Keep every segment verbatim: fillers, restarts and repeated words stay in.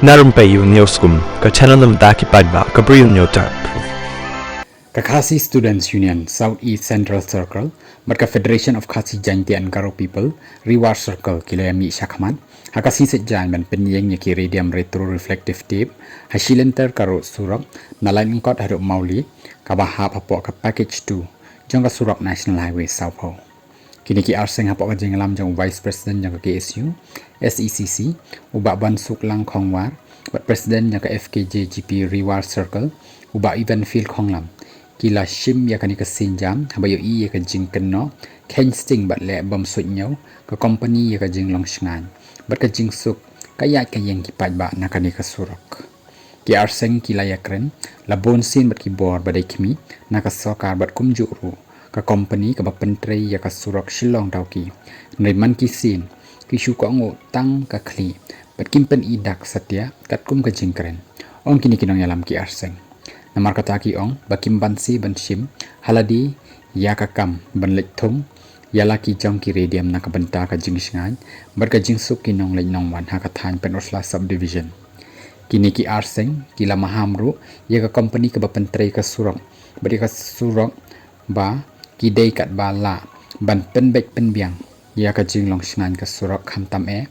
Na rympei ïa u Newsroom, ka channel na bynta ki paidbah ka Bri u Hynñiewtrep. Ka Khasi Students Union South East Central Circle bad ka Federation of Khasi Jaintia and Garo People, Ri War Circle, ki la ïa mih shakhmat ha ka sngi Saitjaiñ ban pynïeng ïa ki Radium Retro Reflective Tape ha shilynter ka rud surok na Laitumkot haduh Mawlai, kaba hap hapoh ka Package two jong ka surok National Highway sawphew. Kine ki arseng hapoh ka jingïalam jong u Vice President jong ka K S U, S E C C, u Bah Bansuklang Khongwar, bad President jong ka F K J G P Ri War Circle, u Bah Evanfield Khonglam, ki la shim ïa kane ka sienjam haba ïohi ïa ka jingkynnoh, kheiñ sting bad leh bym suidñiew ka kompani ïa ka jinglong shngaiñ bad ka jingsuk ka ïaid ka ïeng ki paidbah na kane ka surok. Ki arseng ki la ïakren la bun sien bad ki bor ba dei khmih na ka sorkar bad kumjuh ruh ka kompani kaba pyntrei ïa ka surok Shillong-Dawki. Hynrei man ki sien ki shu kohnguh tang ka khlieh bad kim pyni dak satia katkum ka jingkren, ong kine ki nongïalam ki arseng. Namar kata ki ong ba kim banse ban shim ha lade ïa ka kam ban leit thung ïa la ki jong ki Radium na ka bynta ka jingshngaiñ bad ka jingsuk ki nongleit nongwan ha ka thaiñ Pynursla Subdivision. Kine ki arseng ki la maham ruh ïa ka kompani kaba pyntrei ka surok bad ïa ka surok ba ki dei katba lah ban pynbeit pynbiang ïa ka jinglong shngaiñ ka surok, khamtam eh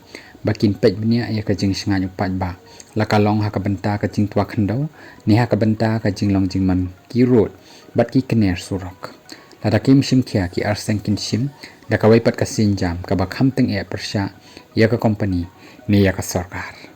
ba kin peit bniah ïa ka jingshngaiñ u paidbah, la ka long ha ka bynta ka jingtwa khyndew ne ha ka bynta ka jinglong jingman ki rud bad ki kner surok. Lada kim shim khia, ki arseng kin shim da kawei pat ka sienjam kaba kham tyngeh pyrshah ïa ka kompani ne ïa ka sorkar.